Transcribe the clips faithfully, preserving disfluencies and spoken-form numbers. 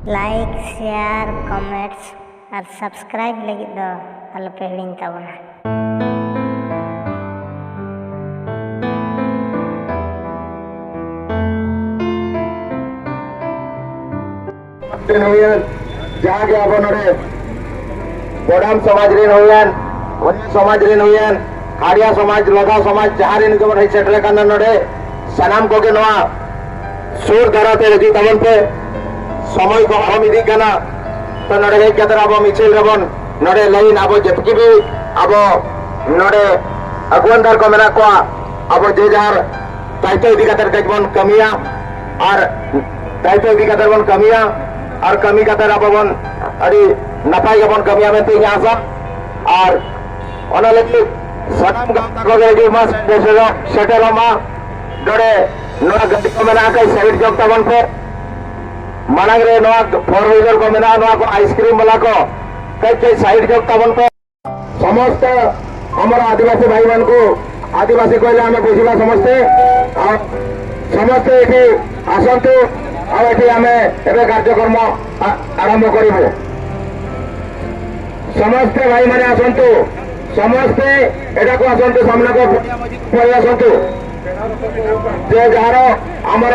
Like, share, comments ᱟᱨ subscribe ᱞᱟᱹᱜᱤᱫ ᱫᱚ ᱟᱞᱚᱯᱮ ᱦᱤᱲᱤᱧ ᱛᱟᱵᱚᱱᱟ᱾ ᱨᱮᱱ ᱦᱩᱭᱮᱱ, ᱡᱟᱦᱟᱸ ᱜᱮ ᱟᱵᱚ ᱱᱚᱰᱮ ᱵᱚᱰᱟᱢ ᱥᱚᱢᱟᱡᱽ ᱨᱮᱱ ᱦᱩᱭᱮᱱ, ᱵᱷᱚᱭᱟ ᱥᱚᱢᱟᱡᱽ ᱨᱮᱱ ᱦᱩᱭᱮᱱ, ᱦᱟᱲᱤᱭᱟ ᱥᱚᱢᱟᱡᱽ, ᱞᱚᱫᱷᱟ ᱥᱚᱢᱟᱡᱽ, ᱡᱟᱦᱟᱸ ᱨᱮᱱ ᱜᱮᱵᱚᱱ ᱦᱮᱡ ᱥᱮᱴᱮᱨ ᱟᱠᱟᱱᱟ ᱱᱚᱰᱮ, ᱥᱟᱱᱟᱢ ᱠᱚᱜᱮ ᱱᱚᱣᱟ ᱥᱩᱨ ᱫᱷᱟᱨᱟ ᱛᱮ ᱦᱤᱡᱩᱜ ᱛᱟᱵᱚᱱ ᱯᱮ᱾ ᱥᱚᱢᱚᱭ ᱠᱚ ᱯᱟᱨᱚᱢ ᱤᱫᱤᱜ ᱠᱟᱱᱟ, ᱛᱚ ᱱᱚᱰᱮ ᱦᱮᱡ ᱠᱟᱛᱮ ᱟᱵᱚ ᱢᱤᱪᱷᱤᱞ ᱨᱮᱵᱚᱱ, ᱱᱚᱰᱮ ᱞᱟᱭᱤᱱ ᱟᱵᱚ ᱡᱮᱛᱠᱤ ᱵᱤ ᱟᱵᱚ ᱱᱚᱰᱮ ᱟᱹᱜᱩᱣᱟᱹᱱ ᱫᱟᱨ ᱠᱚ ᱢᱮᱱᱟᱜ ᱠᱚᱣᱟ, ᱟᱵᱚ ᱡᱮ ᱡᱟᱦᱟᱨ ᱫᱟᱭᱤᱛᱛᱚ ᱤᱫᱤ ᱠᱟᱛᱮ ᱠᱟᱹᱡ ᱵᱚᱱ ᱠᱟᱹᱢᱤᱭᱟ ᱟᱨ ᱫᱟᱭᱤᱛᱛᱚ ᱤᱫᱤ ᱠᱟᱛᱮ ᱵᱚᱱ ᱠᱟᱹᱢᱤᱭᱟ ᱟᱨ ᱠᱟᱹᱢᱤ ᱠᱟᱛᱮ ᱟᱵᱚ ᱵᱚᱱ ᱟᱹᱰᱤ ᱱᱟᱯᱟᱭ ᱜᱮᱵᱚᱱ ᱠᱟᱹᱢᱤᱭᱟ ᱢᱮᱱᱛᱮ ᱤᱧ ᱟᱥᱟ᱾ ᱟᱨ ᱚᱱᱟ ᱞᱟᱹᱜᱤᱫ ᱥᱟᱱᱟᱢ ᱜᱟᱶᱛᱟ ᱠᱚᱜᱮ ᱦᱤᱡᱩᱜ ᱢᱟ, ᱥᱮᱴᱮᱨᱚᱜ, ᱥᱮᱴᱮᱨᱚᱜ ᱢᱟ᱾ ᱱᱚᱰᱮ ᱱᱚᱣᱟ ᱜᱟᱹᱰᱤ ᱠᱚ ᱢᱮᱱᱟᱜ ᱠᱷᱟᱡ ᱥᱟᱭᱤᱰ ᱧᱚᱜ ᱛᱟᱵᱚᱱ ᱯᱮ᱾ ᱢᱟᱲᱟᱝ ᱨᱮ ᱱᱚᱣᱟ ᱯᱷᱳᱨ ᱦᱩᱭᱞᱟᱨ ᱠᱚ ᱢᱮᱱᱟᱜᱼᱟ, ᱱᱚᱣᱟ ᱠᱚ ᱟᱭᱤᱥᱠᱨᱤᱢ ᱵᱟᱞᱟ ᱠᱚ ᱠᱟᱹᱡ ᱠᱟᱹᱡ ᱥᱟᱭᱤᱰ ᱧᱚᱜ ᱛᱟᱵᱚᱱ ᱯᱮ᱾ ସମସ୍ତ ଆମର ଆଦିବାସୀ ଭାଇମାନଙ୍କୁ, ଆଦିବାସୀ କହିଲେ ଆମେ ବୁଝିବା ସମସ୍ତେ। ଆଉ ସମସ୍ତେ ଏଠି ଆସନ୍ତୁ, ଆଉ ଏଠି ଆମେ ଏବେ କାର୍ଯ୍ୟକ୍ରମ ଆ-, ଆରମ୍ଭ କରିବୁ। ସମସ୍ତେ ଭାଇମାନେ ଆସନ୍ତୁ, ସମସ୍ତେ ଏଠାକୁ ଆସନ୍ତୁ, ସାମ୍ନାକୁ ପଳେଇ ଆସନ୍ତୁ। ଯେ ଯାହାର ଆମର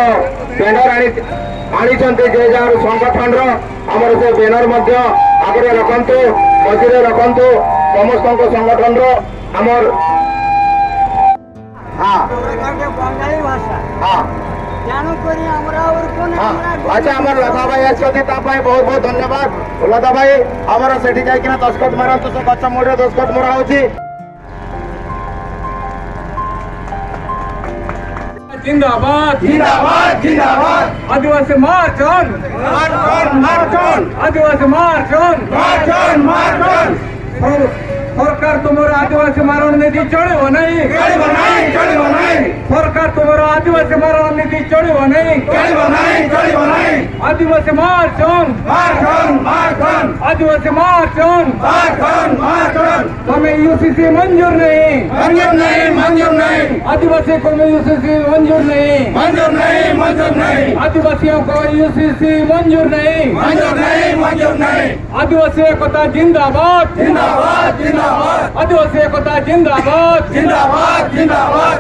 ବ୍ୟାନର ଆଣି, ଆଣିଛନ୍ତି, ଯେ ଯାହାର ସଂଗଠନର, ଆମର ସେ ବ୍ୟାନର ମଧ୍ୟ ଆଗରେ ରଖନ୍ତୁ, ମଝିରେ ରଖନ୍ତୁ। ସମସ୍ତଙ୍କ ସଂଗଠନର ଆମର, ହଁ, ହଁ। ଆଚ୍ଛା, ଆମର ଲତା ଭାଇ ଆସିଛନ୍ତି, ତା ପାଇଁ ବହୁତ ବହୁତ ଧନ୍ୟବାଦ। ଲତା ଭାଇ, ଆମର ସେଠି ଯାଇକିନା ଦସ୍ତଖତ ମାରନ୍ତୁ, ସେ ଗଛ ମୂଳରେ ଦସ୍ତଖତ ମରା ହଉଛି। ଜିନ୍ଦାବାଦ। ଜିନ୍ଦାବାଦ, ଜିନ୍ଦାବାଦ। Adivasi march on. March on, march on. Adivasi march on. March on, march on. ସର-, ସରକାର ତୁମର ଆଦିବାସୀ ମାରଣ ନୀତି ଚଳିବ ନାହିଁ। ଚଳିବ ନାହିଁ, ଚଳିବ ନାହିଁ। ସରକାର ତୁମର ଆଦିବାସୀ ମାରଣ ନୀତି ଚଳିବ ନାହିଁ। ଚଳିବ ନାହିଁ, ଚଳିବ ନାହିଁ। Adivasi march on. March on, march on. Adivasi march on. March on, march on. हमें यूसीसी मंजूर नहीं। मंजूर नहीं, मंजूर नहीं। आदिवासी को यूसीसी मंजूर नहीं। मंजूर नहीं, मंजूर नहीं। आदिवासियों को यूसीसी मंजूर नहीं। मंजूर नहीं, मंजूर नहीं। आदिवासी एकता जिंदाबाद। जिंदाबाद, जिंदाबाद। आदिवासी एकता जिंदाबाद। जिंदाबाद, जिंदाबाद।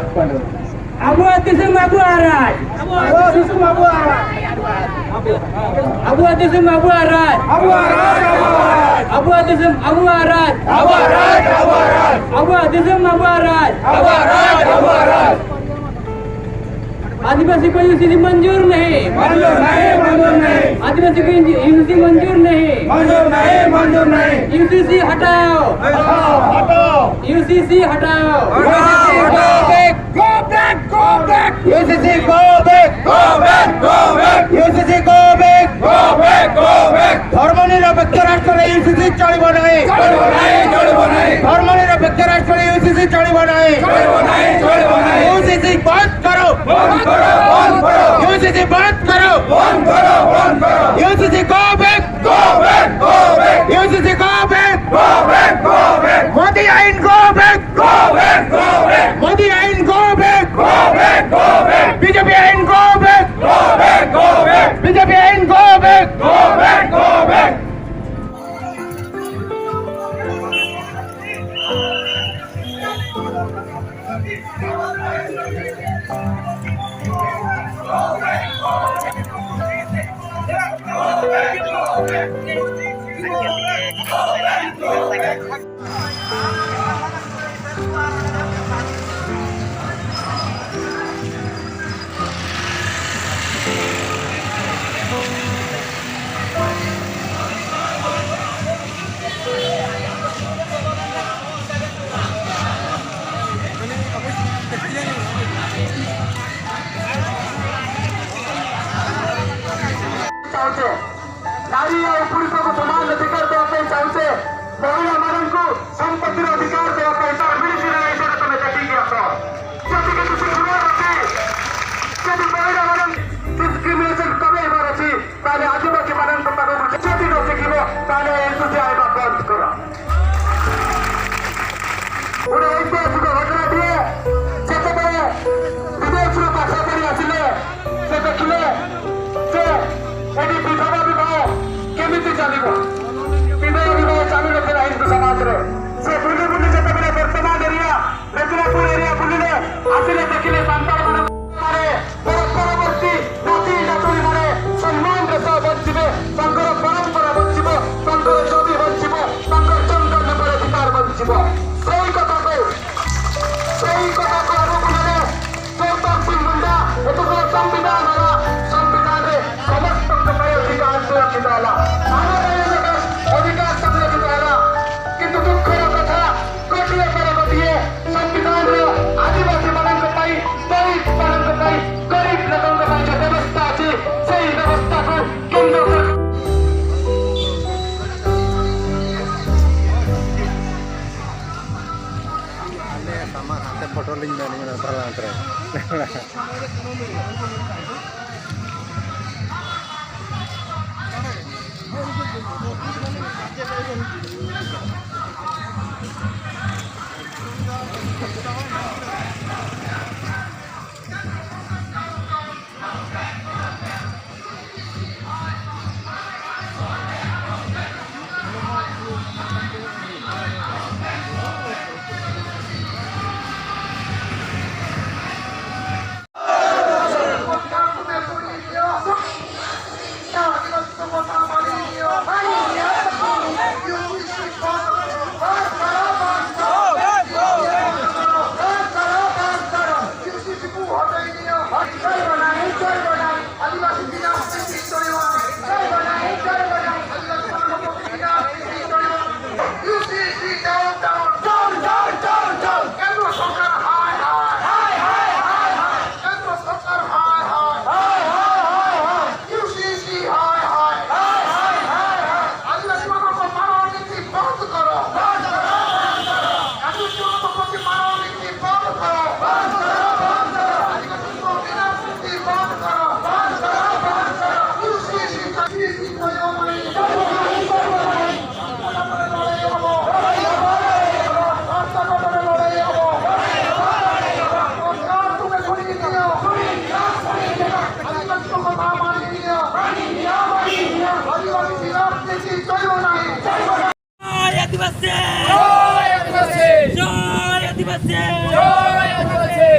ᱟᱵᱚᱣᱟᱜ ᱫᱤᱥᱚᱢ ᱟᱵᱚᱣᱟᱜ ᱨᱟᱡᱽ᱾ ᱟᱵᱚᱣᱟᱜ ᱫᱤᱥᱚᱢ ᱟᱵᱚᱣᱟᱜ ᱨᱟᱡᱽ᱾ ᱟᱵᱚᱣᱟᱜ ᱫᱤᱥᱚᱢ ᱟᱵᱚᱣᱟᱜ ᱨᱟᱡᱽ᱾ ᱟᱵᱚᱣᱟᱜ ᱨᱟᱡᱽ ᱟᱵᱚᱣᱟᱜ ᱨᱟᱡᱽ᱾ ᱟᱵᱚᱣᱟᱜ ᱫᱤᱥᱚᱢ ᱟᱵᱚᱣᱟᱜ ᱨᱟᱡᱽ᱾ ᱟᱵᱚᱣᱟᱜ ᱨᱟᱡᱽ ᱟᱵᱚᱣᱟᱜ ᱨᱟᱡᱽ᱾ ᱟᱵᱚᱣᱟᱜ ᱫᱤᱥᱚᱢ ᱟᱵᱚᱣᱟᱜ ᱨᱟᱡᱽ᱾ ᱟᱵᱚᱣᱟᱜ ᱨᱟᱡᱽ ᱟᱵᱚᱣᱟᱜ ᱨᱟᱡᱽ᱾ आदिवासी को यूसीसी मंजूर नहीं। मंजूर नहीं, मंजूर नहीं। आदिवासी को यूसीसी मंजूर नहीं। मंजूर नहीं, मंजूर नहीं। यूसीसी हटाओ। हटाओ, हटाओ। यूसीसी हटाओ। हटाओ, हटाओ। Go back, go back, go back। UCC go back। Go back, go back। UCC go back। Go back, go back। ଧର୍ମ ନିରପେକ୍ଷ ରାଷ୍ଟ୍ରରେ ୟୁସିସି ଚଳିବ ନାହିଁ। ଚଳିବ ନାହିଁ, ଚଳିବ ନାହିଁ। ଧର୍ମ ନିରପେକ୍ଷ ରାଷ୍ଟ୍ରରେ ୟୁସିସି ଚଳିବ ନାହିଁ। ଚଳିବ ନାହିଁ, ଚଳିବ ନାହିଁ। ୟୁସିସି ବନ୍ଦ କର। ବନ୍ଦ କର, ବନ୍ଦ କର। ୟୁସିସି ବନ୍ଦ କର। ବନ୍ଦ କର, ବନ୍ଦ କର। UCC go back। Go back, go back। UCC go back। Go back, go back। Modi ଆଇନ go back। Go back, go back। Modi ଆଇନ go back। Go back, go back। BJP ଆଇନ go back। Go back, go back। BJP ଆଇନ go back। Go back, go back। ଚାହୁଁଛେ। ନାରୀ ଆଉ ପୁରୁଷକୁ ସମାନ ଅଧିକାର ଦେବା ପାଇଁ ଚାହୁଁଛେ। ମହିଳାମାନଙ୍କୁ ସମ୍ପତ୍ତିର ଅଧିକାର ଦେବା ପାଇଁ ତାର ମିଳିଛି ନା ନାହିଁ, ସେଇଟା ତମେ ଦେଖିକି ଆସ। ଯଦି କିଛି ଶୁଣିବାର ଅଛି, ଯଦି ମହିଳାମାନଙ୍କୁ ଡିସ୍କ୍ରିମିନେସନ କମେଇବାର ଅଛି, ତାହେଲେ ଆଇବା ବନ୍ଦ କର। ଗୋଟେ ଐତିହାସିକ ଘଟଣାଟିଏ, ଯେତେବେଳେ ବିଦେଶରୁ ପାଠ ପଢି ଆସିଲେ ସେ ଦେଖିଲେ ଯେ ଏଠି ବିଧବା ବିବାହ କେମିତି ଚାଲିବ। ବିଧବା ବିବାହ ଚାଲୁନଥିଲା ହିନ୍ଦୁ ସମାଜରେ। ସେ ବୁଲି ବୁଲି ଯେତେବେଳେ ବର୍ତ୍ତମାନ ଏରିଆ ବେତନପୁର ଏରିଆ ବୁଲିଲେ, ଆସିଲେ ଦେଖିଲେ ସାନ୍ତାଳମାନେ ପର-, ପରବର୍ତ୍ତୀ ନାତି ନାତୁଣୀମାନେ ସମ୍ମାନର ସହ ବଞ୍ଚିବେ, ତାଙ୍କର ପରମ୍ପରା ବଞ୍ଚିବ, ତାଙ୍କର ଜମି ବଞ୍ଚିବ, ତାଙ୍କର ଜଙ୍ଗଲ ଉପରେ ଅଧିକାର ବଞ୍ଚିବ। ସେଇ କଥାକୁ, ସେଇ କଥାକୁ ଆଗକୁ ନେଲେ ଗୌତମ ସିଂ ମୁଣ୍ଡା ଏଥର ସମ୍ବିଧାନର, ସମ୍ବିଧାନରେ ସମସ୍ତଙ୍କ ପାଇଁ ଅଧିକାର ସୁରକ୍ଷିତ ହେଲା, ଆମ ପାଇଁ ଗୋଟେ ଅଧିକାର ସଂରକ୍ଷିତ ହେଲା। କିନ୍ତୁ ଦୁଃଖର କଥା, ଗୋଟିଏ ପରେ ଗୋଟିଏ ସମ୍ବିଧାନର ଆଦିବାସୀମାନଙ୍କ ପାଇଁ, ଦଳିତମାନଙ୍କ ପାଇଁ, ଗରିବ ଲୋକଙ୍କ ପାଇଁ ଯେଉଁ ବ୍ୟବସ୍ଥା ଅଛି, ସେଇ ବ୍ୟବସ୍ଥାକୁ କେନ୍ଦ୍ର ସରକାର ᱟᱞᱮ ᱥᱟᱢᱟᱝ ᱦᱟᱱᱛᱮ ᱯᱷᱳᱴᱳ ᱞᱤᱧ ᱢᱮᱱ ᱠᱟᱫᱟ ᱯᱟᱨᱞᱟᱢᱮᱱᱴ ᱨᱮ᱾ জয় আদিবাসী! জয় আদিবাসী! জয় আদিবাসী!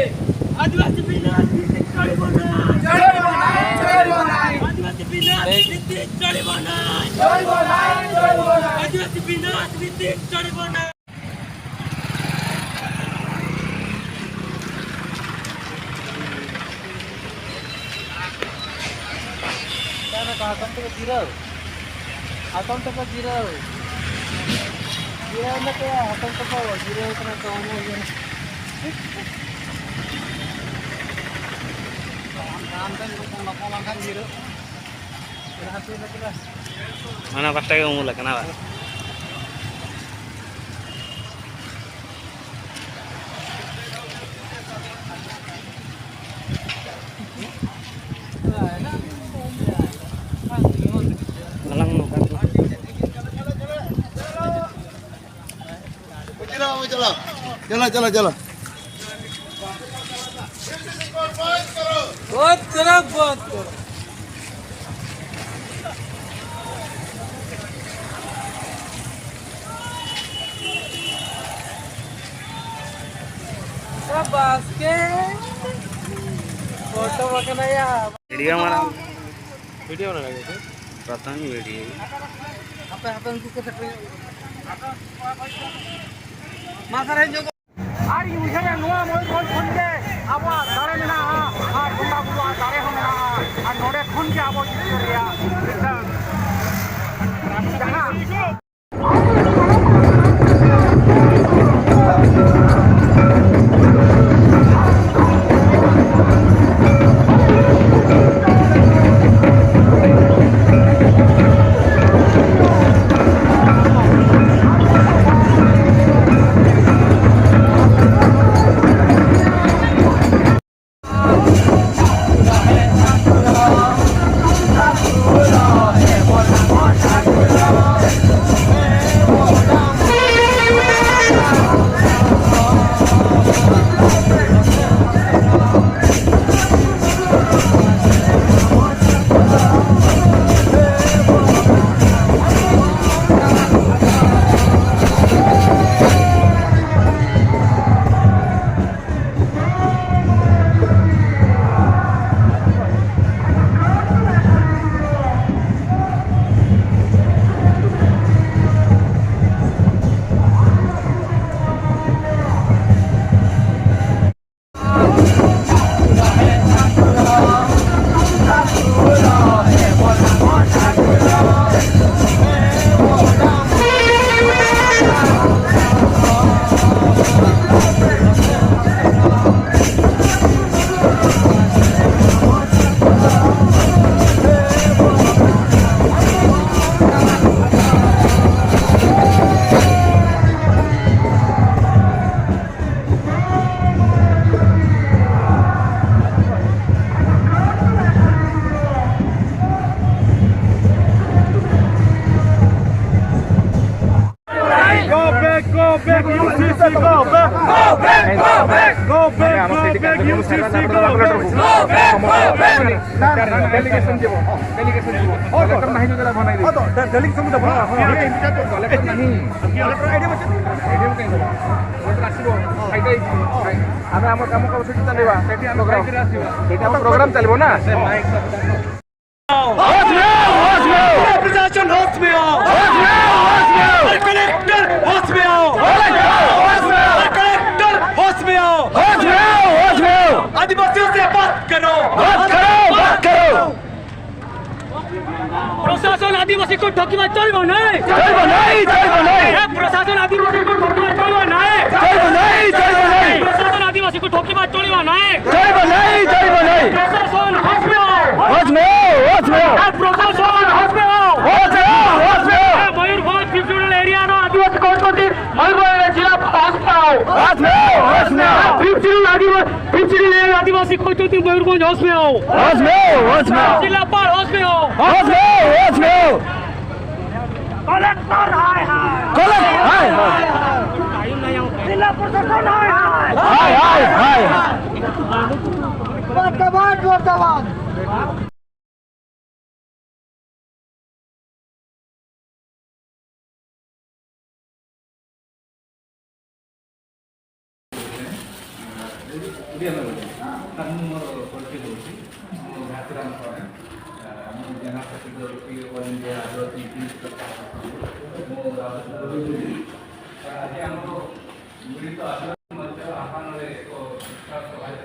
আদিবাসী বিনাশ ভিত্তিক চলিব না! চলিব না! চলিব না! আদিবাসী বিনাশ ভিত্তিক চলিব না! চলিব না! চলিব না! আদিবাসী বিনাশ ভিত্তিক চলিব না! ᱦᱟᱛᱚᱢ ᱛᱟᱠᱚ ᱡᱤᱨᱟᱹᱣ᱾ ᱦᱟᱛᱚᱢ ᱛᱟᱠᱚ ᱡᱤᱨᱟᱹᱣ᱾ ᱡᱤᱨᱟᱹᱣ ᱱᱟᱠᱚ, ᱦᱟᱛᱚᱢ ᱛᱟᱠᱚ ᱡᱤᱨᱟᱹᱣ ᱠᱟᱱᱟ ᱠᱚ, ᱦᱚᱲᱢᱚ ᱤᱭᱟᱹ᱾ ᱨᱟᱱ ᱴᱷᱮᱱ ᱞᱚᱯᱚᱝ ᱞᱚᱯᱚᱝ ᱞᱮᱱᱠᱷᱟᱱ ᱡᱤᱨᱟᱹᱜ ᱠᱟᱱᱟ᱾ ᱚᱱᱟ ᱯᱟᱥᱴᱟ ᱜᱮ ᱩᱢᱩᱞ ᱟᱠᱟᱱᱟ ᱵᱟᱝ? ᱟᱞᱟᱝ ᱱᱚᱝᱠᱟ ᱜᱮ᱾ चलो, चलो, चलो। बहुत तरफ, बहुत तरफ। शाबाश के फोटो बनाया। वीडियो हमारा। वीडियो बना लगे थे। प्रथम वीडियो। ᱦᱟᱯᱮ, ᱦᱟᱯᱮ, ᱩᱱᱠᱩ ᱠᱚ ᱥᱮᱴᱮᱨ ᱧᱚᱜ ᱠᱟᱱᱟ᱾ ᱢᱟ ᱥᱟᱨ, ᱦᱮᱡ ᱧᱚᱜ ᱟᱨ ᱤᱧ ᱩᱭᱦᱟᱹᱨᱟ, ᱱᱚᱣᱟ ᱢᱚᱭᱩᱨᱵᱷᱚᱸᱡᱽ ᱠᱷᱚᱱ ᱜᱮ ᱟᱵᱚᱣᱟᱜ ᱫᱟᱲᱮ ᱢᱮᱱᱟᱜᱼᱟ ᱟᱨ ᱵᱚᱸᱜᱟ ᱵᱩᱨᱩᱣᱟᱜ ᱫᱟᱲᱮ ᱦᱚᱸ ᱢᱮᱱᱟᱜᱼᱟ᱾ ᱟᱨ ᱱᱚᱰᱮ ᱠᱷᱚᱱ ᱜᱮ ᱟᱵᱚ ᱡᱤᱛᱠᱟᱹᱨ ᱨᱮᱭᱟᱜ ᱢᱤᱫᱴᱟᱝ ᱡᱟᱦᱟᱸ Go back, go back, U C C, go back. Go back, go back. ନା, ନା, ନା, ଡେଲିଗେସନ ଯିବ, ଡେଲିଗେସନ ଯିବ। କଲେକ୍ଟର ନାହିଁ ଯୋଉ ଦେଲା ବନେଇ ଦେଇଛି। ହଁ, ତ, ଡେ-, ଡେଲିଗେସନ ଦେବ ନା? ହଁ, ଏଇଠି ଇନଚାର୍ଜ କଲେକ୍ଟର ନାହିଁ। କଲେକ୍ଟର ଏଇଠି ବସିଛନ୍ତି। ଏଇଠି କାହିଁ ଦେବ? କଲେକ୍ଟର ଆସିବ, ଫାଇଦା ହେଇଯିବ। ଆମେ ଆମ କାମ କରୁଛୁ, ସେଠି ଚାଲିବା। ସେଠି ଆମେ ପ୍ରୋଗ୍ରାମ। ଫାଇଦାରେ ଆସିବା। ସେଠି ଆମ ପ୍ରୋଗ୍ରାମ ଚାଲିବ ନା। होश में आओ, होश में आओ। प्रशासन होश में आओ। होश में आओ, होश में आओ। कलेक्टर होश में आओ। कलेक्टर होश में आओ। कलेक्टर होश में आओ। होश में आओ, होश में आओ। आदिवासियों से बात करो। बात करो, बात करो। प्रशासन आदिवासी को ठकिबा चलिबो नहीं। चलिबो नहीं, चलिबो नहीं। ए, प्रशासन आदिवासी को ठकिबा चलिबो नहीं। चलिबो नहीं, चलिबो नहीं। प्रशासन आदिवासी को ठकिबा चलिबो नहीं। चलिबो नहीं, चलिबो नहीं। प्रशासन होश में आओ। होश में आओ, होश में आओ। ए, प्रशासन होश में आओ। होश में आओ, होश में आओ। ए, मयूरभंज fifth schedule area ର ଆଦିବାସୀ କହୁଛନ୍ତି, ମୟୂରଭଞ୍ଜ ଜିଲ୍ଲା होश में आओ। होश में आओ, होश में आओ। ए, fifth schedule ଆଦିବାସୀ, fifth schedule area ଆଦିବାସୀ କହୁଛନ୍ତି, ମୟୂରଭଞ୍ଜ होश में आओ। होश में आओ, होश में आओ। ଜିଲ୍ଲାପାଳ होश में आओ। होश में आओ, होश में आओ। कलेक्टर हाय हाय। कलेक्टर हाय हाय। जिला प्रशासन हाय हाय। हाय हाय, हाय हाय। मुर्दाबाद, मुर्दाबाद। ଓଡ଼ିଆ ନୁହେଁ, ସାର୍, ମୁଁ ମୋର ପରିଚୟ ଦେଉଛି। ମୁଁ ଘାସିରାମ କରେନ, ମୁଁ general secretary of all India Adivasi youth. ମୁଁ ରାଜେଶ ଦତ୍ତ କହୁଛି। ଆଜି ଆମର ମିଳିତ ଆଦିବାସୀ ମଞ୍ଚ ଆହ୍ୱାନରେ ଏକ ବିଶାଳ ସଭାରେ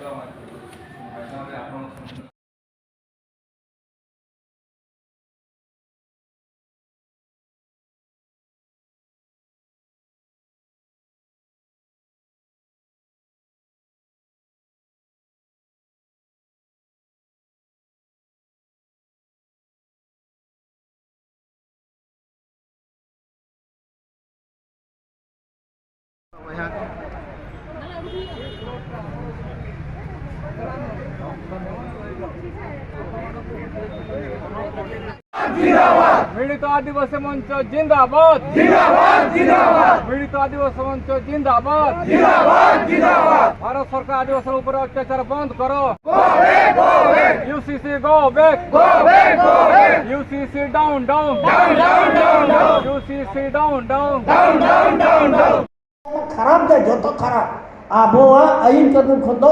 জিন্দাবাদ। মিলিত আদিবাসী মঞ্চ জিন্দাবাদ। জিন্দাবাদ, জিন্দাবাদ। মিলিত আদিবাসী মঞ্চ জিন্দাবাদ। জিন্দাবাদ, জিন্দাবাদ। ভারত সরকার আদিবাসীর উপরে অত্যাচার বন্ধ করো। Go back, go back. UCC go back. Go back, go back. UCC down, down. Down, down, down, down. UCC down, down. Down, down, down, down. ᱠᱷᱟᱨᱟᱯ ᱫᱚ ᱡᱚᱛᱚ ᱠᱷᱟᱨᱟᱯ᱾ ᱟᱵᱚᱣᱟᱜ ᱟᱹᱭᱤᱱ ᱠᱟᱹᱱᱩᱱ ᱠᱷᱚᱱ ᱫᱚ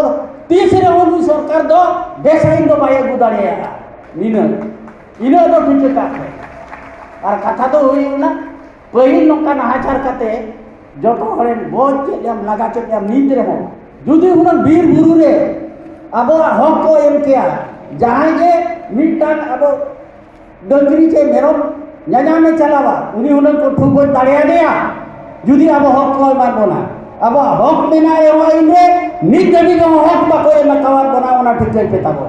ᱛᱤᱥ ᱨᱮᱦᱚᱸ ᱱᱩᱭ ᱥᱚᱨᱠᱟᱨ ᱫᱚ ᱵᱮᱥ ᱟᱹᱭᱤᱱ ᱫᱚ ᱵᱟᱭ ᱟᱹᱜᱩ ᱫᱟᱲᱮᱭᱟᱜᱼᱟ᱾ ᱱᱤᱱᱟᱹᱜ, ᱤᱱᱟᱹᱜ ᱫᱚ ᱴᱷᱤᱠ ᱠᱟᱛᱷᱟ᱾ ᱟᱨ ᱠᱟᱛᱷᱟ ᱫᱚ ᱦᱩᱭᱩᱜ ᱠᱟᱱᱟ, ᱯᱟᱹᱦᱤᱞ ᱱᱚᱝᱠᱟ ᱱᱟᱦᱟᱪᱟᱨ ᱠᱟᱛᱮ ᱡᱚᱛᱚ ᱦᱚᱲᱮᱢ ᱜᱚᱡ ᱠᱮᱫ ᱞᱮᱭᱟᱢ, ᱞᱟᱜᱟ ᱠᱮᱫ ᱞᱮᱭᱟᱢ, ᱱᱤᱛ ᱨᱮᱦᱚᱸ ᱡᱩᱫᱤ ᱦᱩᱱᱟᱹᱝ ᱵᱤᱨ ᱵᱩᱨᱩ ᱨᱮ ᱟᱵᱚᱣᱟᱜ ᱦᱚᱠ ᱠᱚ ᱮᱢ ᱠᱮᱭᱟ, ᱡᱟᱦᱟᱸᱭ ᱜᱮ ᱢᱤᱫᱴᱟᱝ ᱟᱵᱚ ᱰᱟᱹᱝᱨᱤ ᱪᱮ ᱢᱮᱨᱚᱢ ᱧᱟᱧᱟᱢᱮ ᱪᱟᱞᱟᱣᱟ, ᱩᱱᱤ ᱦᱩᱱᱟᱹᱝ ᱠᱚ ᱴᱷᱩᱠ ᱜᱚᱡ ᱫᱟᱲᱮᱭᱟᱫᱮᱭᱟ, ᱡᱩᱫᱤ ᱟᱵᱚ ᱦᱚᱠ ᱠᱚ ᱮᱢᱟ ᱵᱚᱱᱟ᱾ ᱟᱵᱚᱣᱟᱜ ᱦᱚᱠ ᱢᱮᱱᱟᱜ ᱨᱮᱦᱚᱸ ᱟᱹᱭᱤᱱ ᱨᱮ, ᱱᱤᱛ ᱫᱷᱟᱹᱵᱤᱡ ᱦᱚᱸ ᱦᱚᱠ ᱵᱟᱠᱚ ᱮᱢ ᱟᱠᱟᱣᱟᱫ ᱵᱚᱱᱟ, ᱚᱱᱟ ᱴᱷᱤᱠᱟᱹᱭ ᱯᱮ ᱛᱟᱵᱚ᱾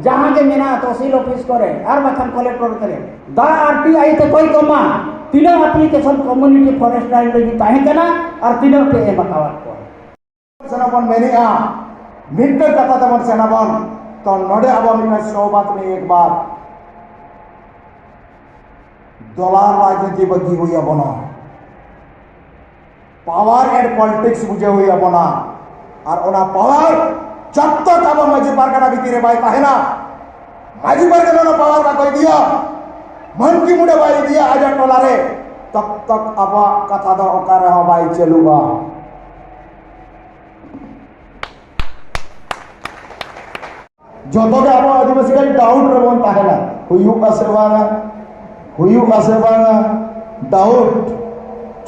ᱡᱟᱦᱟᱸ ᱜᱮ ᱢᱮᱱᱟᱜᱼᱟ, ᱛᱚᱦᱥᱤᱞ ᱚᱯᱷᱤᱥ ᱠᱚᱨᱮ ᱟᱨ ᱵᱟᱠᱷᱟᱱ ᱠᱚᱞᱮᱠᱴᱚᱨ ᱠᱚᱨᱮ, ᱫᱟ ᱟᱨ ᱴᱤ ᱟᱭ ᱛᱮ ᱠᱚᱭ ᱠᱚᱢᱟ, ᱛᱤᱱᱟᱹᱜ ᱟᱯᱞᱤᱠᱮᱥᱚᱱ ᱠᱚᱢᱭᱩᱱᱤᱴᱤ ᱯᱷᱚᱨᱮᱥᱴ ᱞᱟᱭᱤᱱ ᱞᱟᱹᱜᱤᱫ ᱛᱟᱦᱮᱸ ᱠᱟᱱᱟ ᱟᱨ ᱛᱤᱱᱟᱹᱜ ᱯᱮ ᱮᱢ ᱟᱠᱟᱣᱟᱫ ᱠᱚᱣᱟ? ᱥᱟᱱᱟᱢ ᱵᱚᱱ ᱢᱮᱱᱮᱜᱼᱟ, ᱢᱤᱫᱴᱟᱝ ᱠᱟᱛᱷᱟ ᱛᱟᱵᱚᱱ ᱥᱮᱱᱟᱵᱚᱱ, ᱛᱚ ᱱᱚᱰᱮ ᱟᱵᱚ ᱢᱤᱫᱴᱟᱝ ᱥᱚ ᱵᱟᱛ ᱢᱮ ᱮᱠ ᱵᱟᱛ, ᱫᱚᱞᱟᱞ ᱨᱟᱡᱽᱱᱤᱛᱤ ᱵᱟᱹᱜᱤ ᱦᱩᱭ ᱟᱵᱚᱱᱟ, power and politics ᱵᱩᱡᱷᱟᱹᱣ ᱦᱩᱭ ᱟᱵᱚᱱᱟ᱾ ᱟᱨ ᱚᱱᱟ power ᱡᱚᱛᱚ ᱟᱵᱚ ᱢᱟᱹᱡᱷᱤ ᱯᱟᱨᱜᱟᱱᱟ ᱵᱷᱤᱛᱤᱨ ᱨᱮ ᱵᱟᱭ ᱛᱟᱦᱮᱱᱟ, ᱢᱟᱹᱡᱷᱤ ᱯᱟᱨᱜᱟᱱᱟ ᱚᱱᱟ power ᱵᱟᱠᱚ ᱤᱫᱤᱭᱟ, ᱢᱟᱹᱱᱠᱤ ᱢᱩᱰᱟᱹ ᱵᱟᱭ ᱤᱫᱤᱭᱟ ᱟᱡᱟᱜ ᱴᱚᱞᱟ ᱨᱮ, ᱛᱚᱠ ᱛᱚᱠ ᱟᱵᱚᱣᱟᱜ ᱠᱟᱛᱷᱟ ᱫᱚ ᱚᱠᱟ ᱨᱮᱦᱚᱸ ᱵᱟᱭ ᱪᱟᱹᱞᱩᱜᱼᱟ᱾ ᱡᱚᱛᱚ ᱜᱮ ᱟᱵᱚ ᱟᱹᱫᱤᱵᱟᱹᱥᱤ ᱜᱮ ᱰᱟᱣᱩᱴ ᱨᱮᱵᱚᱱ ᱛᱟᱦᱮᱱᱟ, ᱦᱩᱭᱩᱜᱼᱟ ᱥᱮ ᱵᱟᱝᱟ, ᱦᱩᱭᱩᱜᱼᱟ ᱥᱮ ᱵᱟᱝᱟ, ᱰᱟᱣᱩᱴ᱾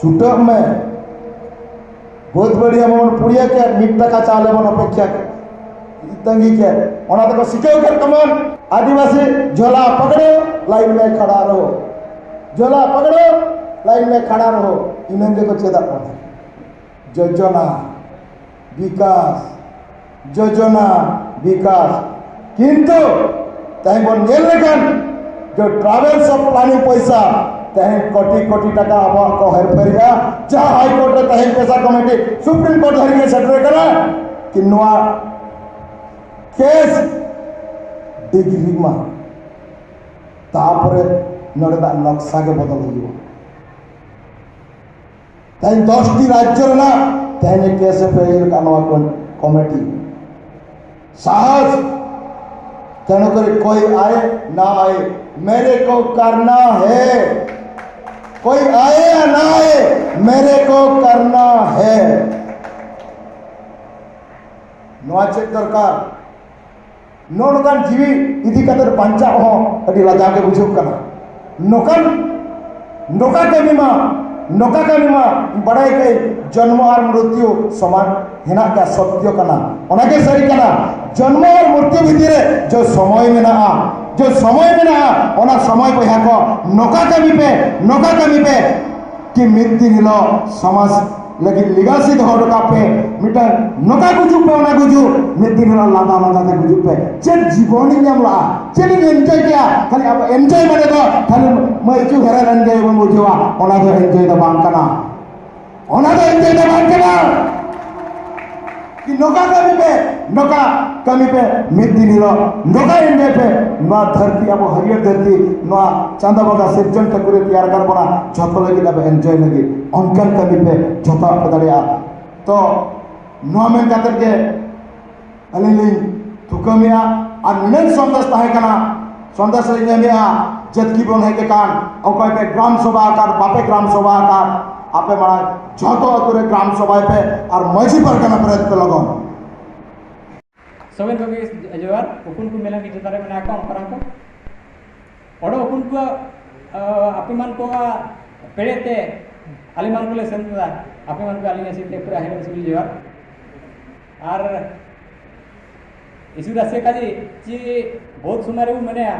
ᱪᱷᱩᱴᱟᱹᱜ ᱢᱮ, ᱵᱟᱹᱫᱽ ᱵᱟᱹᱲᱤᱭᱟᱹ ᱵᱚᱱ ᱯᱩᱲᱤᱭᱟᱹ ᱠᱮᱫ, ᱢᱤᱫ ᱴᱟᱠᱟ ᱪᱟᱣᱞᱮ ᱵᱚᱱ ᱚᱯᱮᱠᱷᱟ ᱠᱮᱫ, ᱛᱟᱺᱜᱤ ᱠᱮᱫ, ᱚᱱᱟ ᱛᱮᱠᱚ ᱥᱤᱠᱟᱹᱣ ᱠᱮᱫ ᱛᱟᱵᱚᱱ᱾ ᱟᱹᱫᱤᱵᱟᱹᱥᱤ ᱡᱷᱚᱞᱟ ᱯᱟᱠᱲᱟᱹᱣ, ᱞᱟᱭᱤᱱ ᱢᱮ ᱠᱷᱟᱲᱟ ᱨᱚᱦᱚ, ᱡᱷᱚᱞᱟ ᱯᱟᱠᱲᱟᱹᱣ, ᱞᱟᱭᱤᱱ ᱢᱮ ᱠᱷᱟᱲᱟ ᱨᱚᱦᱚ, ᱤᱱᱟᱹ ᱜᱮᱠᱚ ᱪᱮᱫᱟᱜ ᱵᱚᱱᱟ᱾ ᱡᱳᱡᱚᱱᱟ, ᱵᱤᱠᱟᱥ, ᱡᱳᱡᱚᱱᱟ, ᱵᱤᱠᱟᱥ᱾ ᱠᱤᱱᱛᱩ ᱛᱮᱦᱮᱧ ᱵᱚᱱ ᱧᱮᱞ ᱞᱮᱠᱷᱟᱱ ᱡᱮ ᱴᱨᱟᱵᱷᱮᱞᱥ ᱚᱯ ᱯᱞᱟᱱᱤᱝ ᱯᱚᱭᱥᱟ ᱛᱮᱦᱮᱧ ᱠᱳᱴᱤ ᱠᱳᱴᱤ ᱴᱟᱠᱟ ᱟᱵᱚᱣᱟᱜ ᱠᱚ ᱦᱮᱨᱯᱷᱮᱨᱮᱜᱼᱟ᱾ ᱡᱟᱦᱟᱸ ᱦᱟᱭ ᱠᱳᱨᱴ ᱨᱮ ᱛᱮᱦᱮᱧ ᱯᱮᱥᱟ ᱠᱚᱢᱤᱴᱤ ᱥᱩᱯᱨᱤᱢ ᱠᱳᱨᱴ ᱫᱷᱟᱹᱨᱤᱡ ᱮ ᱥᱮᱴᱮᱨ ᱠᱟᱱᱟ, ᱠᱤ ᱱᱚᱣᱟ ᱠᱮᱥ ᱰᱤᱜᱽᱨᱤ ᱢᱟ ᱛᱟᱯᱚᱨᱮ ᱱᱚᱰᱮᱱᱟᱜ ᱱᱚᱠᱥᱟ ᱜᱮ ᱵᱚᱫᱚᱞ ᱦᱩᱭᱩᱜᱼᱟ᱾ ᱛᱮᱦᱮᱧ ᱫᱚᱥᱴᱤ ᱨᱟᱡᱽᱡᱚ ᱨᱮᱱᱟᱜ ᱛᱮᱦᱮᱧ ᱠᱮᱥ ᱮ ᱯᱷᱟᱭᱤᱞ ᱟᱠᱟᱫ ᱱᱚᱣᱟ ᱠᱚ ᱠᱚᱢᱤᱴᱤ᱾ ᱥᱟᱦᱚᱥ, ᱛᱮᱱᱩ ᱠᱚᱨᱮ ᱠᱚᱭ ᱟᱭᱮ ᱱᱟ ᱟᱭᱮ, ᱢᱮᱨᱮ ᱠᱚ ᱠᱟᱨᱱᱟ ᱦᱮ, ᱠᱚᱭ ᱟᱭᱮ ᱭᱟ ᱱᱟ ᱟᱭᱮ, ᱢᱮᱨᱮ ᱠᱚ ᱠᱟᱨᱱᱟ ᱦᱮ᱾ ᱱᱚᱣᱟ ᱪᱮᱫ ᱫᱚᱨᱠᱟᱨ? ᱱᱚᱜᱼᱚ ᱱᱚᱝᱠᱟᱱ ᱡᱤᱣᱤ ᱤᱫᱤ ᱠᱟᱛᱮ ᱵᱟᱧᱪᱟᱣ ᱦᱚᱸ ᱟᱹᱰᱤ ᱞᱟᱡᱟᱣ ᱜᱮ ᱵᱩᱡᱷᱟᱹᱜ ᱠᱟᱱᱟ᱾ ᱱᱚᱝᱠᱟᱱ, ᱱᱚᱝᱠᱟ ᱠᱟᱹᱢᱤ ᱢᱟ, ᱱᱚᱝᱠᱟ ᱠᱟᱹᱢᱤ ᱢᱟ ᱵᱟᱲᱟᱭ ᱠᱟᱹᱧ, ᱡᱚᱱᱢᱚ ᱟᱨ ᱢᱨᱚᱛᱭᱩ ᱥᱚᱢᱟᱱ ᱦᱮᱱᱟᱜ ᱜᱮᱭᱟ, ᱥᱚᱛᱭᱚ ᱠᱟᱱᱟ, ᱚᱱᱟ ᱜᱮ ᱥᱟᱹᱨᱤ ᱠᱟᱱᱟ᱾ ᱡᱚᱱᱢᱚ ᱟᱨ ᱢᱨᱚᱛᱭᱩ ᱵᱷᱤᱛᱤᱨ ᱨᱮ ᱡᱚ ᱥᱚᱢᱚᱭ ᱢᱮᱱᱟᱜᱼᱟ, ᱡᱚ ᱥᱚᱢᱚᱭ ᱢᱮᱱᱟᱜᱼᱟ, ᱚᱱᱟ ᱥᱚᱢᱚᱭ ᱵᱚᱭᱦᱟ ᱠᱚ ᱱᱚᱝᱠᱟ ᱠᱟᱹᱢᱤ ᱯᱮ, ᱱᱚᱝᱠᱟ ᱠᱟᱹᱢᱤ ᱯᱮ᱾ ᱠᱤ ᱢᱤᱫ ᱫᱤᱱ ᱦᱤᱞᱳᱜ ᱥᱚᱢᱟᱡᱽ ᱞᱟᱹᱜᱤᱫ ᱞᱮᱜᱟᱥᱤ ᱫᱚᱦᱚ ᱦᱚᱴᱚ ᱠᱟᱜ ᱯᱮ, ᱢᱤᱫᱴᱟᱝ ᱱᱚᱝᱠᱟ ᱜᱩᱡᱩᱜ ᱯᱮ, ᱚᱱᱟ ᱜᱩᱡᱩᱜ, ᱢᱤᱫ ᱫᱤᱱ ᱦᱤᱞᱳᱜ ᱞᱟᱸᱫᱟ ᱞᱟᱸᱫᱟ ᱛᱮ ᱜᱩᱡᱩᱜ ᱯᱮ᱾ ᱪᱮᱫ ᱡᱤᱵᱚᱱᱤᱧ ᱧᱟᱢ ᱞᱟᱜᱼᱟ, ᱪᱮᱫ ᱤᱧ ᱮᱱᱡᱚᱭ ᱠᱮᱜᱼᱟ? ᱠᱷᱟᱹᱞᱤ ᱟᱵᱚ ᱮᱱᱡᱚᱭ ᱢᱟᱱᱮ ᱫᱚ ᱠᱷᱟᱹᱞᱤ ᱢᱟᱹᱭᱪᱩ ᱦᱮᱨᱮᱞ ᱮᱱᱡᱚᱭ ᱵᱚᱱ ᱵᱩᱡᱷᱟᱹᱣᱟ, ᱚᱱᱟ ᱫᱚ ᱮᱱᱡᱚᱭ ᱫᱚ ᱵᱟᱝ ᱠᱟᱱᱟ, ᱚᱱᱟ ᱫᱚ ᱮᱱᱡᱚᱭ ᱫᱚ ᱵᱟᱝ ᱠᱟᱱᱟ᱾ ᱠᱤ ᱱᱚᱝᱠᱟ ᱠᱟᱹᱢᱤ ᱯᱮ, ᱱᱚᱝᱠᱟ ᱠᱟᱹᱢᱤ ᱯᱮ, ᱢᱤᱫ ᱫᱤᱱ ᱦᱤᱞᱳᱜ ᱱᱚᱝᱠᱟ ᱮᱱᱡᱚᱭ ᱯᱮ᱾ ᱱᱚᱣᱟ ᱫᱷᱟᱹᱨᱛᱤ, ᱟᱵᱚ ᱦᱟᱹᱨᱭᱟᱹᱲ ᱫᱷᱟᱹᱨᱛᱤ, ᱱᱚᱣᱟ ᱪᱟᱸᱫᱚ ᱵᱚᱸᱜᱟ ᱥᱤᱨᱡᱚᱱ ᱴᱷᱟᱹᱠᱩᱨᱮ ᱛᱮᱭᱟᱨ ᱟᱠᱟᱫ ᱵᱚᱱᱟ ᱡᱷᱚᱛᱚ ᱞᱟᱹᱜᱤᱫ ᱟᱵᱚ ᱮᱱᱡᱚᱭ ᱞᱟᱹᱜᱤᱫ, ᱚᱱᱠᱟᱱ ᱠᱟᱹᱢᱤ ᱯᱮ ᱡᱷᱚᱛᱚᱣᱟᱜ ᱯᱮ ᱫᱟᱲᱮᱭᱟᱜᱼᱟ᱾ ᱛᱚ ᱱᱚᱣᱟ ᱢᱮᱱ ᱠᱟᱛᱮᱫ ᱜᱮ ᱟᱹᱞᱤᱧ ᱞᱤᱧ ᱛᱷᱩᱠᱟᱹᱢᱮᱜᱼᱟ᱾ ᱟᱨ ᱱᱤᱱᱟᱹᱜ ᱥᱚᱱᱫᱮᱥ ᱛᱟᱦᱮᱸ ᱠᱟᱱᱟ, ᱥᱚᱱᱫᱮᱥ ᱞᱤᱧ ᱮᱢᱮᱜᱼᱟ, ᱡᱟᱹᱛᱠᱤ ᱵᱚᱱ ᱦᱮᱡ ᱟᱠᱟᱱ, ᱚᱠᱚᱭ ᱯᱮ ᱜᱨᱟᱢ ᱥᱚᱵᱷᱟ ᱟᱠᱟᱫ, ᱵᱟᱯᱮ ᱜᱨᱟᱢ ᱥᱚᱵᱷᱟ ᱟᱠᱟᱫ, ᱟᱯᱮ ᱢᱟᱲᱟᱝ ᱡᱷᱚᱛᱚ ᱟᱹᱛᱩ ᱨᱮ ᱜᱨᱟᱢ ᱥᱚᱵᱷᱟᱭ ᱯᱮ ᱟᱨ ᱢᱟᱹᱡᱷᱤ ᱯᱟᱨᱜᱟᱱᱟ ᱯᱮᱨᱮᱡ ᱯᱮ ᱞᱚᱜᱚᱱ᱾ ᱥᱚᱵᱮᱱ ᱠᱚᱜᱮ ᱡᱚᱦᱟᱨ᱾ ᱩᱠᱩᱱ ᱠᱚ ᱢᱮᱞᱟ ᱜᱮ ᱡᱚᱛᱚ ᱨᱮ ᱢᱮᱱᱟᱜ ᱠᱚᱣᱟ, ᱚᱱᱠᱟᱱ ᱠᱚ᱾ ᱚᱰᱚ ᱩᱠᱩᱱ ᱠᱚ, ᱟ, ᱟᱯᱮ ᱢᱟᱱ ᱠᱚᱣᱟ ᱯᱮᱲᱮ ᱛᱮ, ᱟᱞᱮ ᱢᱟᱱ ᱠᱚᱞᱮ ᱥᱮᱱ ᱞᱮᱫᱟ, ᱟᱯᱮ ᱢᱟᱱ ᱠᱚ ᱟᱹᱞᱤᱧ ᱟᱥᱤ ᱛᱮ ᱯᱩᱨᱟᱹ ᱦᱮᱨᱮᱞ ᱥᱤᱵᱤᱞ ᱡᱚᱦᱟᱨ᱾ ᱟᱨ ᱤᱥᱩ ᱫᱟᱥᱮ ᱠᱟᱡᱮ ᱪᱮ ᱵᱚᱦᱩᱛ ᱥᱚᱢᱚᱭ ᱨᱮᱵᱚ ᱢᱮᱱᱮᱭᱟ,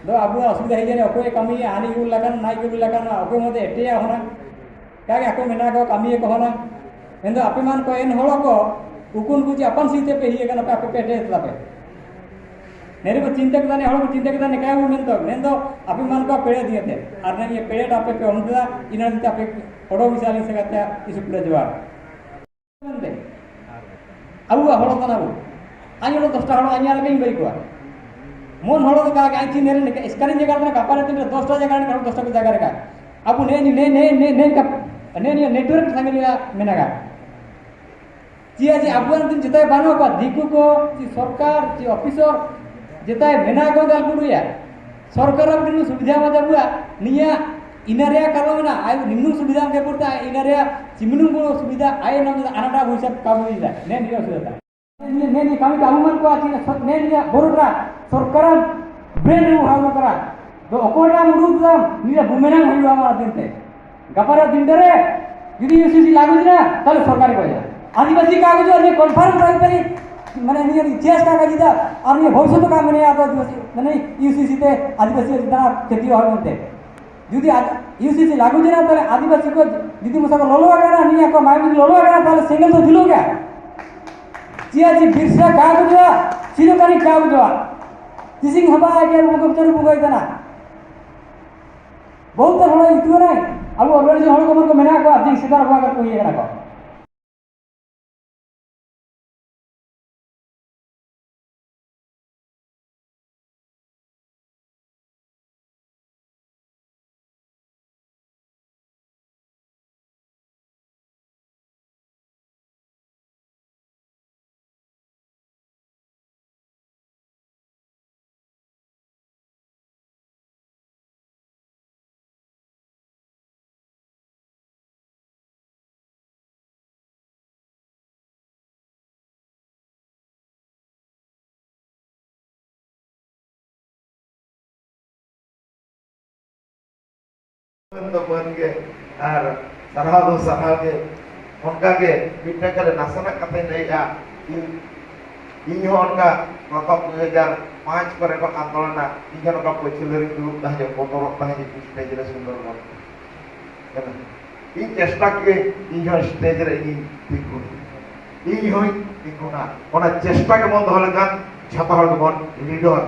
ᱫᱚ ᱟᱵᱚᱣᱟᱜ ᱚᱥᱩᱵᱤᱫᱷᱟ ᱦᱮᱡ ᱮᱱᱟ, ᱚᱠᱚᱭᱮ ᱠᱟᱹᱢᱤᱭᱟ, ᱦᱟᱹᱱᱤ ᱜᱮᱵᱚᱱ ᱞᱟᱜᱟᱱ, ᱱᱟᱭ ᱜᱮᱵᱚᱱ ᱞᱟᱜᱟᱱ, ᱚᱠᱚᱭ ᱢᱚᱫᱽᱫᱷᱮ ᱮᱴᱮᱭᱟ ᱦᱚᱱᱟ᱾ ᱠᱟᱜᱮ ᱟᱠᱚ ᱢᱮᱱᱟ ᱠᱚ ᱠᱟᱹᱢᱤᱭᱟ ᱠᱚ ᱦᱚᱱᱟ᱾ ᱢᱮᱱᱫᱚ ᱟᱯᱮ ᱢᱟᱱ ᱠᱚ ᱮᱱ ᱦᱚᱲ ᱠᱚ ᱩᱠᱩᱱ ᱠᱚ ᱡᱮ ᱟᱯᱟᱱ ᱥᱤ ᱛᱮ ᱯᱮ ᱦᱤᱭ ᱠᱟᱱᱟ, ᱯᱮ ᱟᱯᱮ ᱯᱮ ᱮᱴᱮᱭᱟ ᱛᱟᱯᱮ᱾ ᱱᱮᱨᱮ ᱠᱚ ᱪᱤᱱᱛᱟᱹ ᱠᱮᱫᱟ, ᱱᱮ ᱦᱚᱲ ᱠᱚ ᱪᱤᱱᱛᱟᱹ ᱠᱮᱫᱟ, ᱱᱮᱠᱟ ᱵᱚᱱ ᱢᱮᱱ ᱛᱚ, ᱢᱮᱱᱫᱚ ᱟᱯᱮ ᱢᱟᱱ ᱠᱚ ᱯᱮᱲᱮ ᱫᱤᱭᱮ ᱛᱮ᱾ ᱟᱨ ᱱᱮ ᱤᱭᱟᱹ ᱯᱮᱲᱮ ᱟᱯᱮ ᱯᱮ ᱚᱱ ᱠᱮᱫᱟ, ᱤᱱᱟᱹ ᱢᱮᱱᱛᱮ ᱟᱯᱮ ᱚᱰᱚᱠ ᱢᱮᱥᱮ ᱟᱹᱞᱤᱧ ᱥᱮ ᱜᱟᱛᱮ ᱤᱥᱩ ᱯᱮᱲᱮ ᱡᱚᱦᱟᱨ᱾ ᱟᱵᱚᱣᱟᱜ ᱦᱚᱲ ᱠᱟᱱᱟ ᱵᱚ᱾ ᱟᱧ ᱦᱚᱲ ᱫᱚᱥᱴᱟ ᱦᱚᱲ ᱟᱧ ᱧᱮᱞ ᱞᱮᱠᱟᱧ ᱵᱟᱹᱭ ᱠᱚᱣᱟ᱾ ᱢᱚᱱ ᱦᱚᱲ ᱫᱚ ᱠᱟᱜ ᱟᱭ ᱪᱤᱱ ᱨᱮ ᱱᱤᱠᱟ ᱥᱠᱟᱨᱤᱱ ᱡᱟᱭᱜᱟ ᱨᱮ ᱠᱟᱯᱟᱨ ᱛᱤᱱ ᱨᱮ ᱫᱚᱥᱴᱟ ᱡᱟᱭᱜᱟ ᱨᱮ ᱫᱚᱥᱴᱟ ᱡᱟᱭᱜᱟ ᱨᱮ ᱟᱵᱚ ᱱᱮ ᱱᱮ ᱱᱮ ᱱᱮ ᱱᱮ ᱱᱮ ᱱᱮᱴᱣᱟᱨᱠ ᱥᱟᱸᱜᱮ ᱞᱮᱭᱟ ᱢᱮᱱᱟᱜᱟ᱾ ᱪᱤᱭᱟ ᱡᱮ ᱟᱵᱚᱣᱟᱜ ᱫᱤᱱ ᱡᱮᱛᱟᱭ ᱵᱟᱹᱱᱩᱜ ᱠᱚᱣᱟ, ᱫᱤᱠᱩ ᱠᱚ ᱪᱤ ᱥᱚᱨᱠᱟᱨ ᱪᱤ ᱚᱯᱷᱤᱥᱚᱨ ᱡᱮᱛᱟᱭ ᱢᱮᱱᱟᱜ ᱠᱚ ᱜᱟᱞ ᱵᱩᱰᱩᱭᱟ᱾ ᱥᱚᱨᱠᱟᱨ ᱟᱵᱚ ᱫᱤᱱ ᱥᱩᱵᱤᱫᱷᱟ ᱢᱟ ᱡᱟᱵᱩᱭᱟ ᱱᱤᱭᱟ ᱤᱱᱟᱨᱮᱭᱟ ᱠᱟᱞᱚ ᱢᱮᱱᱟᱜ ᱟᱭ ᱱᱤᱢᱱᱩ ᱥᱩᱵᱤᱫᱷᱟ ᱜᱮ ᱯᱩᱨᱛᱟ ᱤᱱᱟᱨᱮᱭᱟ ᱪᱤᱢᱱᱩ ᱠᱚ ᱥᱩᱵᱤᱫᱷᱟ ᱟᱭ ᱱᱚᱢ ᱟᱱᱟᱴᱟ ᱵᱩᱡᱟ ᱠᱟᱵᱩᱭᱟ᱾ ᱱᱮ ᱱᱤᱭᱟ ᱥᱩᱵᱤᱫᱷᱟ ᱱᱮ ᱱᱤᱭᱟ ᱠᱟᱹᱢᱤ ᱠᱟᱹᱢᱤ ᱢᱟᱱ ᱠᱚᱣᱟ ᱪᱤᱱᱟ ᱥᱚᱛ ᱱᱮ ᱱᱤᱭᱟ ᱵᱚᱨᱚᱴᱟ ᱥᱚᱨᱠᱟᱨ ᱵᱨᱮᱱ ᱨᱮ ᱦᱟᱣ ᱠᱟᱨᱟ ᱫᱚ ᱚᱠᱚᱭᱴᱟ ᱢᱩᱨᱩᱫ ᱫᱟᱢ ᱱᱤᱭᱟ ᱵᱩᱢᱮᱱᱟᱝ ᱦᱩᱭᱩᱜᱼᱟ ᱟᱢᱟᱜ ᱫᱤᱱ ᱛᱮ᱾ ᱜᱟᱯᱟ ᱨᱮ ᱫᱤᱱ ᱨᱮ ᱡᱩᱫᱤ ᱤᱭᱩᱥᱤᱥᱤ ᱞᱟᱜᱩ ᱡᱤᱱᱟ ᱛᱟᱦᱞᱮ ᱥᱚᱨᱠᱟᱨ ᱠᱚ ᱡᱟ ᱟᱹᱫᱤᱵᱟᱹᱥᱤ ᱠᱟᱜᱚᱡᱽ ᱟᱨ ᱱᱤᱭᱟ ᱠᱚᱱᱯᱷᱟᱨᱢ ᱠᱟᱜᱚᱡᱽ ᱛᱟᱹᱨᱤ ᱢᱟᱱᱮ ᱱᱤᱭᱟ ᱪᱮᱥ ᱠᱟᱜᱚᱡᱽ ᱫᱟ ᱟᱨ ᱱᱤᱭᱟ ᱵᱷᱚᱵᱤᱥᱚᱛ ᱠᱟ ᱢᱟᱱᱮ ᱟᱫᱚ ᱟᱹᱫᱤᱵᱟᱹᱥᱤ ᱢᱟᱱᱮ ᱤᱭᱩᱥᱤᱥᱤ ᱛᱮ ᱟᱹᱫᱤᱵᱟᱹᱥᱤ ᱡᱟᱦᱟᱸ ᱠᱷᱮᱛᱤ ᱦᱚᱲ ᱢᱮᱱᱛᱮ ᱡᱩᱫᱤ ᱤᱭᱩᱥᱤᱥᱤ ᱞᱟᱜᱩ ᱡᱮᱱᱟ ᱛᱟᱦᱞᱮ ᱟᱹᱫᱤᱵᱟᱹᱥᱤ ᱠᱚ ᱡᱩᱫᱤ ᱢᱚᱥᱟ ᱠᱚ ᱞᱚᱞᱚ ᱟᱠᱟᱱᱟ ᱱᱤᱭᱟ ᱠᱚ ᱢᱟᱭ ᱡᱩᱫᱤ ᱞᱚᱞᱚ ᱟᱠᱟᱱᱟ ᱛᱟᱦᱞᱮ ᱥᱮᱸᱜᱮᱞ ᱫᱚ ᱡᱩᱞᱩᱜ ᱜᱮᱭᱟ᱾ ᱪᱮᱫᱟᱜ ᱡᱮ ᱵᱤᱨᱥᱟ ᱠᱟ ᱵᱩᱡᱷᱟᱹᱣᱟ ᱥᱤᱫᱩ ᱠᱟᱹᱱᱦᱩ ᱠᱟ ᱵᱩᱡᱷᱟᱹᱣᱟ ᱛᱤᱥᱤᱝ ᱦᱟᱵᱟ ᱟᱭ ᱠᱮ ᱵᱩᱠ ᱪᱟᱹᱨᱩ ᱵᱩᱜᱟᱹᱭ ᱠᱟᱱᱟ᱾ ᱵᱚᱦᱩᱛ ᱦᱚᱲ ᱤᱛᱩ ᱨᱮ ᱟᱵᱚ ᱚᱨᱜᱟᱱᱟᱭᱡᱮᱥᱚᱱ ᱦᱚᱲ ᱠᱚ ᱢᱮᱱᱟᱜ ᱠᱚᱣᱟ ᱡᱮ ᱥᱮᱫᱟᱭ ᱵᱚᱸᱜᱟ ᱠᱟᱛᱮ ᱠᱚ ᱤᱭᱟᱹ ᱠᱟᱱᱟ ᱠᱚ᱾ ᱫᱚ ᱵᱟᱹᱱ ᱜᱮ ᱟᱨ ᱥᱟᱨᱦᱟᱣ ᱫᱚ ᱥᱟᱨᱦᱟᱣ ᱜᱮ᱾ ᱚᱱᱠᱟ ᱜᱮ ᱢᱤᱫᱴᱟᱝ ᱠᱟᱛᱮ ᱱᱟᱥᱮᱱᱟᱜ ᱠᱟᱛᱷᱟᱧ ᱞᱟᱹᱭᱮᱜᱼᱟ᱾ ᱤᱧ ᱤᱧ ᱦᱚᱸ ᱚᱱᱠᱟ ᱨᱟᱠᱟᱵ ᱫᱩ ᱦᱟᱡᱟᱨ ᱯᱟᱸᱪ ᱠᱚᱨᱮ ᱠᱚ ᱟᱱᱫᱳᱞᱚᱱᱟ, ᱤᱧ ᱦᱚᱸ ᱱᱚᱝᱠᱟ ᱯᱟᱹᱪᱷᱞᱟᱹ ᱨᱤᱧ ᱫᱩᱲᱩᱵ ᱛᱟᱦᱮᱸᱫ, ᱵᱚᱛᱚᱨᱚᱜ ᱛᱟᱦᱮᱸᱫ ᱥᱴᱮᱡ ᱨᱮ ᱥᱩᱱᱫᱚᱨᱵᱚᱱ᱾ ᱤᱧ ᱪᱮᱥᱴᱟ ᱠᱮᱫᱟᱹᱧ ᱤᱧ ᱦᱚᱸ ᱥᱴᱮᱡ ᱨᱮ ᱤᱧ ᱛᱤᱸᱜᱩᱱ᱾ ᱤᱧ ᱦᱚᱸᱧ ᱛᱤᱸᱜᱩᱱᱟ᱾ ᱚᱱᱟ ᱪᱮᱥᱴᱟ ᱜᱮᱵᱚᱱ ᱫᱚᱦᱚ ᱞᱮᱠᱷᱟᱱ ᱡᱷᱚᱛᱚ ᱦᱚᱲ ᱜᱮᱵᱚᱱ ᱞᱤᱰᱚᱨ᱾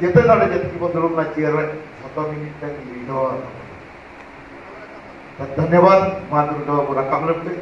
ᱡᱮᱛᱮ ᱫᱟᱲᱮ ᱡᱟᱹᱛᱤ ᱜᱮᱵᱚᱱ ᱫᱩᱲᱩᱵ ᱞᱮᱱᱟ ᱪᱮᱭᱟᱨ ᱨᱮ, ᱡᱷᱚᱛᱚ ᱜᱮ ᱢᱤᱫᱴᱟᱝ ᱞᱤᱰᱚᱨ᱾ ᱫᱷᱚᱱᱭᱚᱵᱟᱫ, ᱢᱟ ᱫᱩᱨᱜᱟ ᱵᱟᱵᱩ ᱨᱟᱠᱟᱵ ᱞᱮᱱ ᱯᱮ᱾